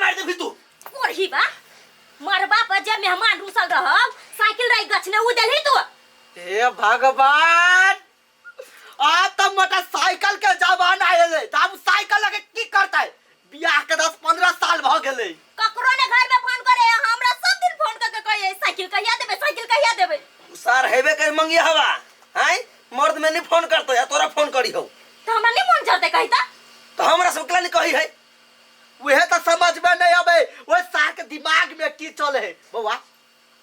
मार देबी तू कोढ़ी बा मरबा पर जे मेहमान रुसल रहब साइकिल रही गछने उ देलही तू हे भगवान, आब तो मोटरसाइकिल के जमाना एलै तऽ आब साइकिल लगे की करतै? बियाह के 10-15 साल भऽ गेलै। ककरो ने घर में फोन करे, हमरा सब दिन फोन करके कहिए साइकिल कहिया देबे, साइकिल कहिया देबे। सार हेबे कर मंगिया हवा हैं, मर्द में नहीं फोन करते या तोरा फोन करी हो तो हमरा नहीं मन चलते कही ता। तो हमरा सब के नहीं कही है। उहे तो समझ में नहीं आवे ओए सार के दिमाग में की चले है। बौआ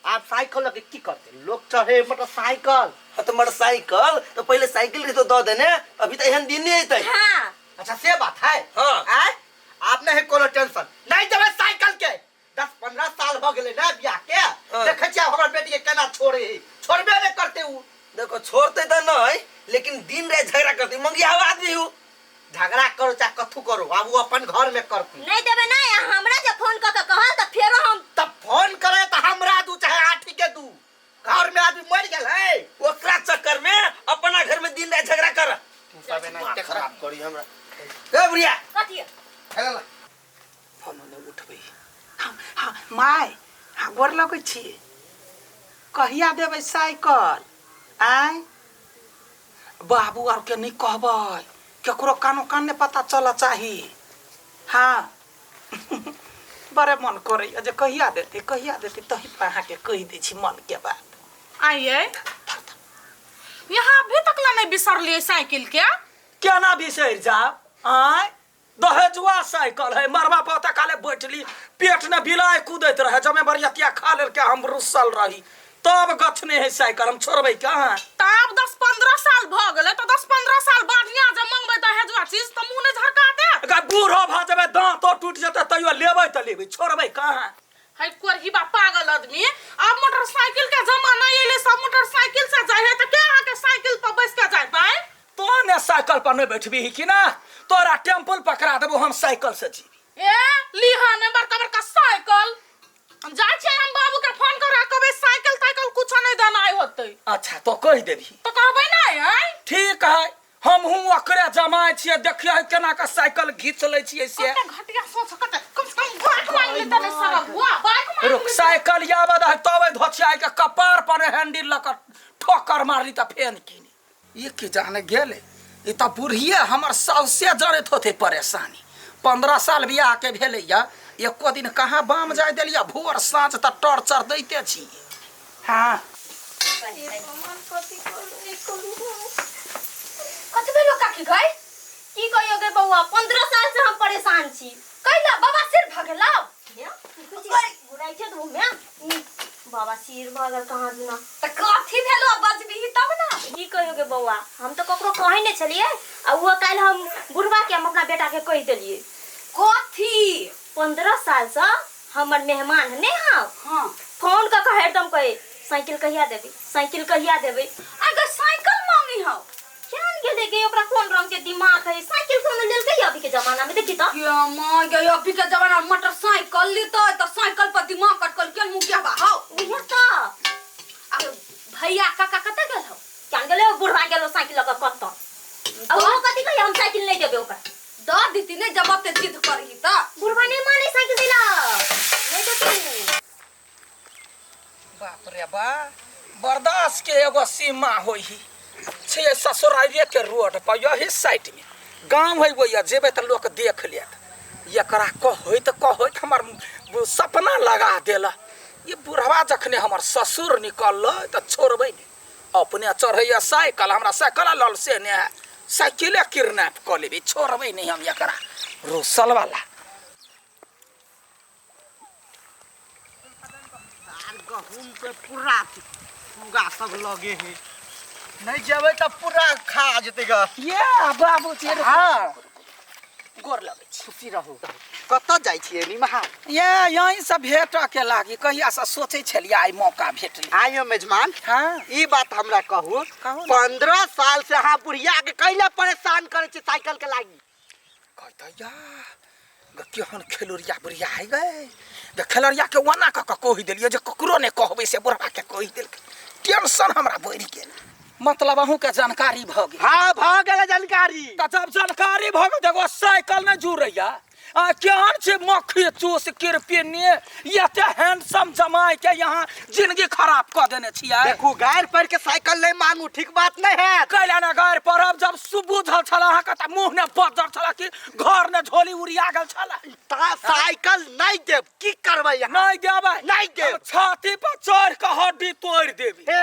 आप साइकिल लगे की करते? लोग चढ़े मोटरसाइकिल। हाँ तो मोटरसाइकिल तो पहले साइकिल रही तो दऽ देने, अभी तो एहन दिन नहीं अयतै। हाँ। अच्छा से बात है। हाँ। आय आप नहीं कोनो टेंशन नहीं देबै साइकिल के। 10-15 साल हो गेलै ना बियाह के। हाँ। देखै छियै हमर बेटी के केना छोड़े, छोड़बे नहीं करते उ। देखो छोड़ते तो नहीं, लेकिन दिन रात झगड़ा करते, मंगिया आदमी हूँ। झगड़ा करो चाहे कथू करो, आब वो अपन घर में करती। नहीं देबे ना, हमरा जब फोन क के कहल त फेरो हम तब फोन करे त हमरा दू चाहे आठी के दू, घर में आदमी मर गेल है। ओकरा चक्कर में अपना घर में दिन रात झगड़ा कर। तू सब एना दिमाग देख खराब करी हमरा। ए बुढ़िया। कथी? हेलो ला। फोन नहि उठबै। हाँ, हाँ, my, हाँ, गोर लगै छी। कहिया देबै साइकिल? आँय? बाबू आरके नहि कहबै, केकरो कानो कान नहि पता चलऽ चाही। हाँ, बड़े मन करैया जे कहिया देतै, कहिया देतै, तही पर अहाँके कहि दै छी मनके बात। आइए यहाँ अभी तक ला नहीं बिसरलिए साइकिल के? केना बिसरि जाब? आँय, दहेजुआ साइकिल है, मरबा पर ओतऽ काले बैठली, पेट ने बिलाय कूदैत रहे, जमे बरियतिया खा लेलकै, हम रुसल रही, तब गछने है साइकिल, हम छोड़बै कहाँ? तऽ आब 10-15 साल भऽ गेलै, तऽ 10-15 साल बढ़िया जे मंगबै दहेजुआ चीज तऽ मुँह नहि झरका देत? अगर बूढ़ो भऽ जेबै, दाँतो टूटि जेतै, तैयो लेबै तऽ लेबै, छोड़बै कहाँ? है कोरहिबा पागल आदमी, आब मोटरसाइकिल के जमाना एलै, सब मोटरसाइकिल से जाइ है, तऽ के अहाँके साइकिल पर बैस के जेबै? तो ने साइकिल पर नहीं बैठबी कि ना, तोरा टेम्पल पकड़ा देबो हम साइकिल से जीबी। ए लिहा ने बड़का बड़का साइकिल। हम जाइ छियै हम बाबू के फोन करा कहबै साइकिल ताइकिल कुछो नहीं देनाइ होतै। अच्छा तो कहि देबही। तो कहबै नहीं आँय? ठीक है, हमहूँ ओकरे जमाय छियै, देखियै केना के साइकिल घीच लै छियै से। कते घटिया सोच कते, कम से कम बाइक मांग लेते नहीं सरल हुआ, बाइक मांग रुक, लेते। साइकिल याबद है तबे धोछिया के कपार पर हैंडल लऽ कऽ ठोकर मारली तऽ फेन किनी। ई की जाने गेलै, ई तऽ बुढ़िए हमर साउसे जड़ैत होतै परेशानी। 15 साल बियाहके भेलैया, एको दिन कहाँ बाम जाय देलियै, भोर साँझ तऽ टॉर्चर दैते छी। हाँ कथी भेलो काकी गई? की कहियो गे बौआ, 15 साल से हम परेशान छी। कैला बाबा सिर भऽ गेलौ? घुराइ छै तऽ में बाबा सिर भऽ गेल कहाँ दुना। तऽ कथी भेलो बजबही तब ना? की कहियो गे बौआ, हम तऽ ककरो कहै नहि छलियै, आ ओहो काल्हि हम बुढ़वा के हम अपना बेटा के कहि देलियै। कथी? 15 साल से हमर मेहमान नहि हौ। हाँ। फोन कऽ के हरदम कहे साइकिल कहिया देबै, साइकिल कहिया देबै। अगर साइकिल मांगी हौ? केहन गेलै गे, ओकरा कोन रंग के दिमाग है, साइकिल कोनो लेलकै अभी के जमाना में? देखी तऽ। ये मां गे, अभी के जमाना में मोटरसाइकिल लेतै तऽ साइकिल पर दिमाग अटकल के मुखिया बा हौ। उहे तऽ। आ भैया काका कतऽ गेल हौ? केहन गेलै बुढ़वा गेलो साइकिल लऽ कऽ कतऽ? आ ओहो कथी कहिया हम साइकिल नहि देबै ओकरा। दऽ देती ने जब ओते जिद करही तऽ। बुढ़वा नहि माने साइकिल दैला, नहि देती। बाप रे बा, बर्दाश्त के एगो सीमा होई ही छे। ससुरारिये के रोड पर यही साइड में गांव है, वही जेबे त लोग देख लेत। एकरा कहैत कहैत हमर सपना लगा देला। ये बुढ़वा जखने हमर ससुर निकलल त छोड़बै नहीं, अपने चढ़ैया साइकिल, हमरा साइकिल लल से ने है, साइकिले किडनैप कऽ लेबै, छोड़बै नहीं हम एकरा रुसल वाला। गहूम पे पूरा सुगा सब लगे है, नहीं जेबै तऽ पूरा खा जेतै ग। ये बाबू जी, हाँ। गोर लगै छी। खुशी रहू। कतऽ जाइ छियै निमहा? ये यहीं से भेट के लागी, कहिया से सोचै छलियै आइ मौका भेटलै। आइयो मेजमान। हाँ। ई बात हमरा कहू, कहू ने। 15 साल से अहाँ बुढ़िया के कैला परेशान करै छी साइकिल के लागी? कहता या ग केहन खेलुरिया बुढ़िया है गए, ग खेलुरिया के ओना कऽ कऽ कहि देलियै जे ककरो नहि कहबै, से बुढ़वा के कहि देलकै, टेंशन हमरा बढ़ि गेल। मतलब अहूँके जानकारी भऽ गेल? हाँ भऽ गेल जानकारी। तऽ जब जानकारी भऽ गेल, एगो साइकिल नहि जुड़ैया, आ केहन छै मक्खी चूस किरपिनी एते हैंडसम जमाय के यहाँ जिंदगी खराब कऽ देने छियै। देखू गारि पढ़ के साइकिल नहीं मांगू, ठीक बात नहीं है। कैला ने गारि पड़ब जब सुबुझल छल अहाँके तऽ मुँह ने बजर छल कि घर ने झोली उड़िया गेल छल। ता साइकिल नहीं देब की करबै अहाँ? नहीं देबै। नहीं देब। हम छाती पर चढ़ के हड्डी तोड़ि देबी। हे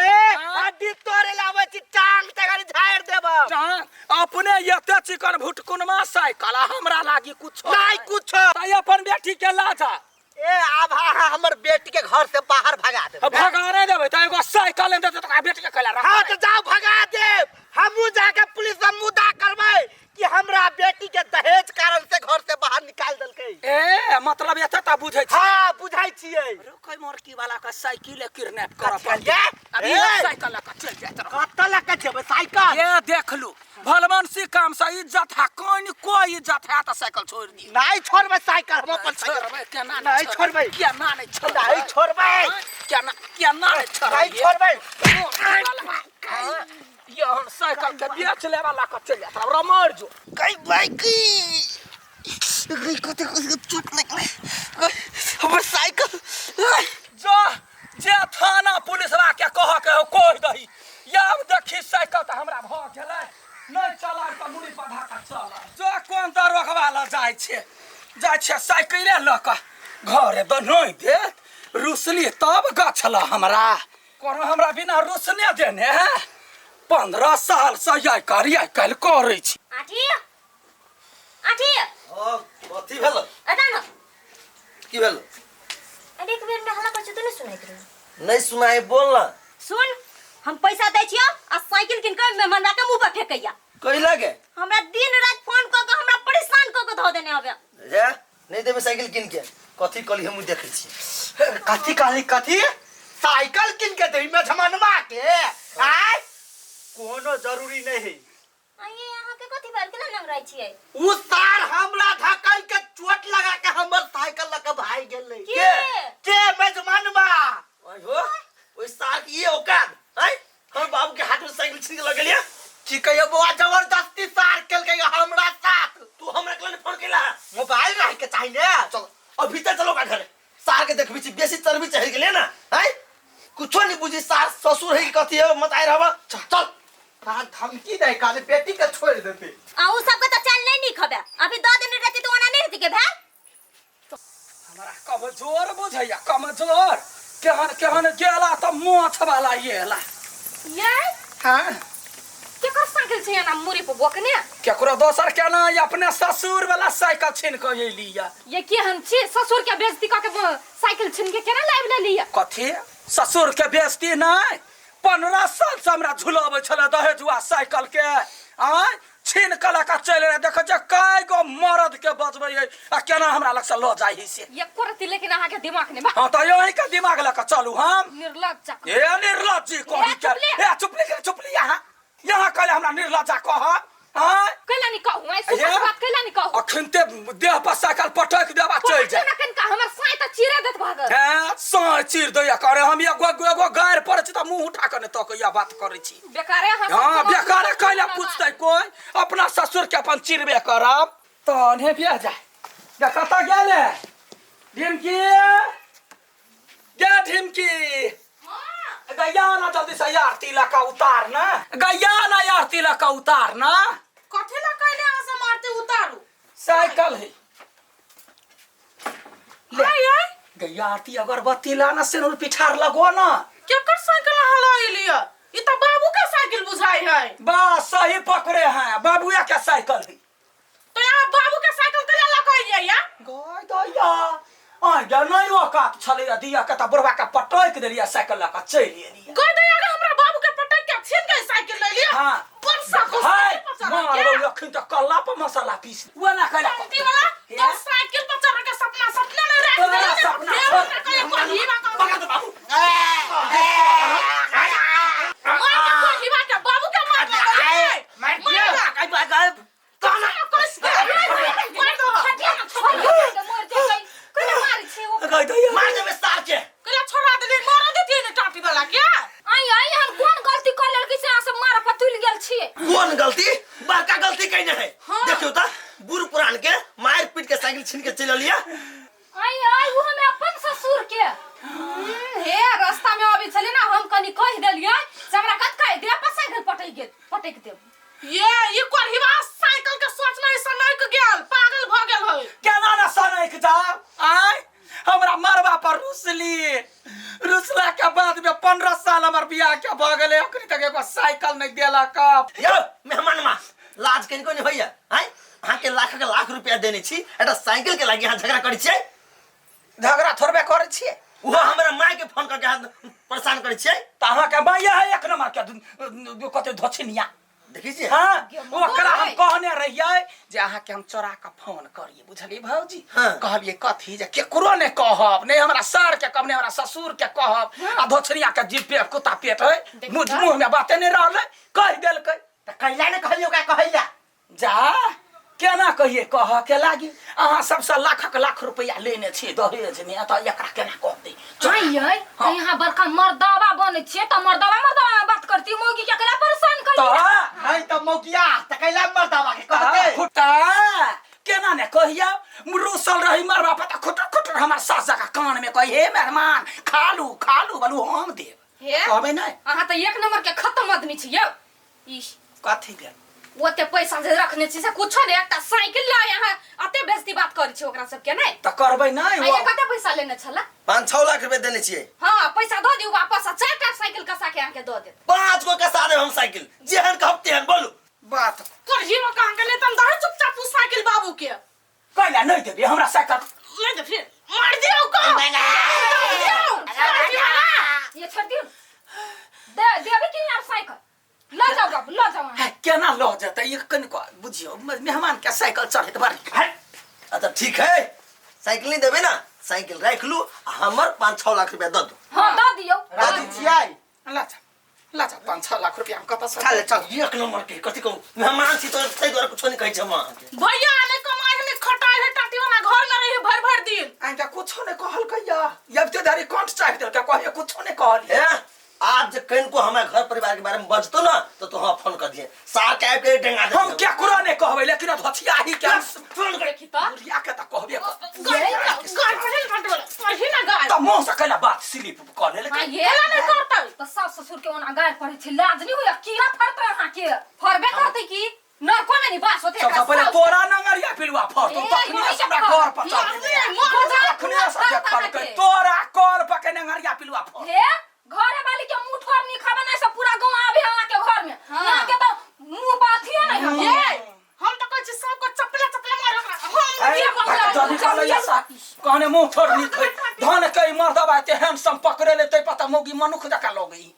हड्डी तोड़े लाबै छी, टांग तगारी झाड़ि देब। टांग अपने एते चिकन भुटकुनमा साइकिल आ हमरा लागी कुछो नहीं कुछो। ताई अपन बेटी के ला जा। ए आब अहाँ हमर बेटी के घर से बाहर भगा देब। भगा नहीं देबै तऽ एगो साइकिल लेने देतै तऽ बेटी के कैला रखबै। हाँ तऽ जाओ भगा देब, हमहूँ जाके पुलिस में मुद्दा करबै कि हमरा बेटी के दहेज कारण से घर से बाहर निकाल देलकै। ए मतलब एते तऽ बुझै छी। हाँ बुझै छियै। रुकै मोरकी वाला के साइकिल किडनैप करऽ कथी पड़तै। ये? अभी ए! साइकिल लऽ कऽ चलि जाइत रहब। कतऽ लऽ कऽ जेबै साइकिल? ये देखलू भलमनसी काम से इज्जत है, कोन कोई इज्जत है तऽ साइकिल छोड़ि दियौ। नहीं छोड़बै साइकिल, हम अपन साइकिल छोड़बै केना? नहीं छोड़बै। केना नहीं छोड़बै? नहीं छोड़बै। केना केना नहीं छोड़बै? नहीं छोड़बै। यहन साइकिल के बेच लेवा ला कऽ चलि जाइत रहब, मर जो। गई भाई की गई कते कते चोट लगलै हमर साइकिल। जा जे थाना पुलिसवा के कह के हो कह दही। आब देखी साइकिल तऽ हमरा भऽ गेलै, नहि चलाब तऽ मुड़ी पर धऽ कऽ चलब। जो कोन दरोगवा लग जाइ छै, जाइ छै साइकिले लऽ कऽ घरे तऽ नहि देत। रुसली तब गछल हमरा, कोनो हमरा बिना रुसने देने है। 15 साल से आइ काल्हि आइ काल्हि करै छी। आठी आठी। हाँ कथी भेल? एता न। की भेल? अरे एक बेर में हल्ला करै छी तऽ नहि सुनाइत रहै। नहीं सुनाई, बोल ना। सुन, हम पैसा दै छियौ आ साइकिल किन के मेहमानवा के मुंह पर फेकैया। कैला के? हमरा दिन रात फोन कऽ के हमरा परेशान कऽ के धऽ देने हवे। रे नहीं देबै साइकिल किन के? कथी कहली हम देखै छी। कथी कहली? कथी साइकिल किन के देही मेजमनवा के? आय कोनो जरूरी नहीं है। आइए अहाँ के कथी भेल, केना नंगराइ छियै? उ सार हमरा धकल के चोट लगा के हमर साइकिल लऽ के भागि गेलै। के? के मेजमनवा। हो ओइ सार के ये औकात आय हमर बाबू के हाथ में साइकिल छीन के लऽ गेलियै। की कहियो बौआ, जबरदस्ती सार केलकै हमरा साथ। तू हमरा के फोन केला? मोबाइल रहे के चाही ने। चल अभी तक चलो का घरे, सार के देखबी छी बेसी चर्बी चढ़ि गेलै ना। आय कुछो नहीं बुझी, सास ससुर है कि कथी है मत आइ रहबा। चल कहाँ धमकी दे काले बेटी के छोड़ देते। आ उ सबके तऽ चल नहीं नीक हबे, अभी 2 दिन रहती तऽ ओना नहीं रहती के भेल। हमरा कमजोर बुझैया, कमजोर केहन केहन गेला तऽ मोछ वाला येला। ये हाँ केकर साइकिल छै एना मुरी पर बोकने? केकरो दोसर के ना, अपने ससुर वाला साइकिल छीन के अयली या। ये केहन छी, ससुर के बेइज्जती कऽ के साइकिल छीन के केना लाबि लेली? कथी ससुर के बेइज्जती? नहीं, 15 साल से हमरा झुलाबै छलै दहेजुआ साइकिल के, आय छीन के लऽ कऽ चलि एलै। देखै छियै कय गो मरद के बजबै है आ केना हमरा लग से लऽ जाइ है से। एको रत्ती लेकिन अहाँ के दिमाग नहीं बा। हाँ तऽ यही के दिमाग लऽ कऽ चलू हम। निर्लज्ज। ए निर्लज्जी कही के। चुपली। ए चुपली के चुपली, यहाँ यहाँ कहले हमरा निर्लज्जा कह। हाँ कैला नहीं कहू, ऐ सुखद बात कैला नहीं कहू? अखनते देह पर साइकिल पटक देबा चलि जाए। ना कनका हमर साय तऽ चिरे देत भागल। हैं साय चीर दैया करे। हम एगो एगो गारि पड़ै छी तऽ मुँह उठा कऽ नहि तकैया बात करै छी। बेकारे अहाँ सब हाँ समाज बेकारे में कैला बात। पूछतै कोई? अपना ससुर के अपन चिरबे करब तहने बियाह जाए। गे कतऽ गेले ढिमकी? गे ढिमकी गैया ना जल्दी से आरती लऽ कऽ उतार ना, गैया ना आरती लऽ कऽ उतार ना। कथी लऽ कहले अहाँ से मारती उतारू? साइकिल है ले। आय आय गैया आरती अगरबत्ती ला ना, सिनुर पिठार लगो ना। केकर साइकिल अहाँ लऽ एलियै? ई तऽ बाबू के साइकिल बुझाइ है। बस सही पकड़े हैं, बाबुआ के साइकिल है। तो यहाँ बाबू के साइकिल कहिया लऽ कऽ एलियै या? गय दैया आइ गे नहि औकात छलैया दिया के तऽ बुढ़वा के पटकि देलियै, साइकिल लऽ कऽ चलि एलियै। गय दैया गे, हमरा बाबू के पटक के छीन के साइकिल ले लिया। हाँ। बड़ साको हाय साइकिल पर चढ़ा मार के। अखन तऽ कल्ला पर मसाला पीस ओना कैला टंकी वाला तो साइकिल पर चढ़ के सपना सपना नहीं रख तोरा देले। सपना फेर छोड़। हमरा कहियो कोहिबा के पकड़ दे बाबू। मार के कोहिबा के बाबू के मार लगलै। मार दिया गाय गाय तोरा कस के मार दो। छटिया ना छोड़ के मर जेतै, केना मारै छै ओ? गय दैया मार देबै सार के। कहिया छोड़ा देली, मार देतियै ने टाटी वाला के। आइ आइ हम कोन गलती कर लेलकै से अहाँ सब मारऽ पर तुलि गेल छियै? कोन गलती? बड़का गलती कइने है। हाँ। देखियौ तऽ बूढ़ पुरान के मारि पीट के साइकिल छीन से लऽ लिअ। आई आई वो हमें अपन ससुर के हे रास्ता में अबै छलै ना हम कनी कहि देलियै से हमरा कत कहि दे अपन साइकिल पटक गेल पटक देब। ये ई कोढ़ीबा साइकिल के सोच में सनक गेल, पागल भ गेल है। केना ना सनक जाब आय? हमरा मरबा पर रुसली, रुसला के बाद में 15 साल हमर बियाह के भ गेलै, अखनी तक एगो साइकिल नहीं देलक। यौ मेहमान मा लाज कनिको नहीं होइया? आय अहाँ के लाख के लाख रुपया देने छी, एकटा साइकिल के लागि अहाँ झगड़ा करै छियै? झगड़ा थोड़बे करै छियै। ओहो हमरा माय के फोन करके अहाँ परेशान करै छियै। तऽ अहाँके माय है एक नंबर के कते धोछिनिया। देखै छियै? हाँ, ओकरा हम कहने रहियै जे अहाँके हम चोरा के फोन करियै, बुझलियै भौजी? हाँ। कहलियै कथी जे केकरो नहि कहब, नहि हमरा सर के कहब, नहि हमरा ससुर के कहब। आ धोछनिया के जीभ पे कुत्ता पेट है, मुँह में बाते नहि रहलै, कहि देलकै। तऽ कैला नहि कहलियै ओकरा कहैला? जा केना कहिए, कह के लागी अहाँ सबसँ लाखक लाख रुपया लेने छी दहेज में, तऽ एकरा केना कहतै? आइ हाँ। यहाँ बड़का मर्दावा बनै छियै तऽ मर्दावा मर्दावा बात करती, मौगी के केकरा परेशान करी? तऽ नहीं तऽ मौगिया तऽ कैला मर्दावा के कहतै? खुटा केना ने कहिया रुसल रही मरबा पर तऽ खुटर खुटर हमर सास जकाँ कान में कही, हे मेहमान खालू खालू, बोलू हम देब। हे कहबै नहि? अहाँ तऽ एक नंबर के खत्म आदमी छी यौ। ई कथी भेल? ओते पैसा जे रखने छी से कुछो नहि, एकटा साइकिल लऽ अहाँ अते बेइज्जती बात करै छी ओकरा सबके? नहि तऽ करबै नहि? आ कते पैसा लेने छला? 5-6 लाख रुपया देने छियै। हाँ पैसा दऽ दियौ वापस आ 4टा साइकिल कसा के अहाँके दऽ देत। 5 गो कसा देब हम साइकिल, जेहन कहब तेहन बोलू। बात करही में कहाँ गेलै? तम दही चुपचाप उ साइकिल बाबू के। कैला नहि देबै हमरा साइकिल? नहि दे फिर मार दियौ को, मार दियौ, मार दियौ। ये छोड़ दियौ, दे देबै कि आब साइकिल? लऽ जाउ बाबू, लऽ जाउ अहाँ। है, केना लऽ जेतै? ई कनिको बुझियौ, मेहमान के साइकिल चढ़ैत बड़। है, अच्छा ठीक है, साइकिल नहीं देबै ना, साइकिल राखि लू आ हमर 5-6 लाख रुपया दऽ दू। हाँ दऽ दियौ। राजी छियै? ला जा, ला जा, 5-6 लाख रुपया हम कतऽ से? चल चल, एक नंबर के कथी कहू, मेहमान छी तो ताहि दुआरे कुछो नहीं कहै छी हम अहाँके। भैया नहीं कमाई है, नहीं खटाई है, टाटी वाला घर में रही भर भर दिन। आइका कुछो नहीं कहलकै या अब ते धरी कंठ चापि देलकै, कहियो कुछो नहीं कहलियै। हे, आज जे कनिको हमरा घर परिवार के बारे में बजतो ना तो तोहाँ फोन कर दिए, सार के आबि के डेंगा दे। हम केकरो नहीं कहबै, लेकिन धोछिया ही के फोन कर। देखी तऽ बुढ़िया के तऽ कहबे कर। गाय गाय पढ़े ना टाटी वाला पढ़ी ना गाय। तऽ मुँह से कैला बात स्लिप कऽ लेलकै? हाँ, ये कैला नहीं करतै? तऽ सास ससुर के ओना गारि पड़ै छै, लाज नहीं होइया? कीड़ा फड़तै अहाँके? फड़बे करतै की नरको में निवास होतै सबसँ एकरा पहिले साउस। तोरा नंगरिया पिलुआ फड़तौ, ए, तखने यही से हमरा के घर पर चढ़ मर जा, तखने से फड़त देखलकै अहाँके। तोरा कल पके नंगरिया पिलुआ फड़। हे घरे वाली के मुंह ठोर नहीं खाबे नहीं से पूरा गांव आबे अहाँ के घर में। हाँ। अहाँ के तो मुंह बाथिए नहीं हम। ये हम तो कहै छी सबको चपले चपले मार ओकरा। हम ए, ये भाई, जल्दी कर लैया सा। कहने मुंह ठोर नहीं खै धन के मर्दबा तेहन सम पकड़े ले तै पता मौगी मनुख जका लगई।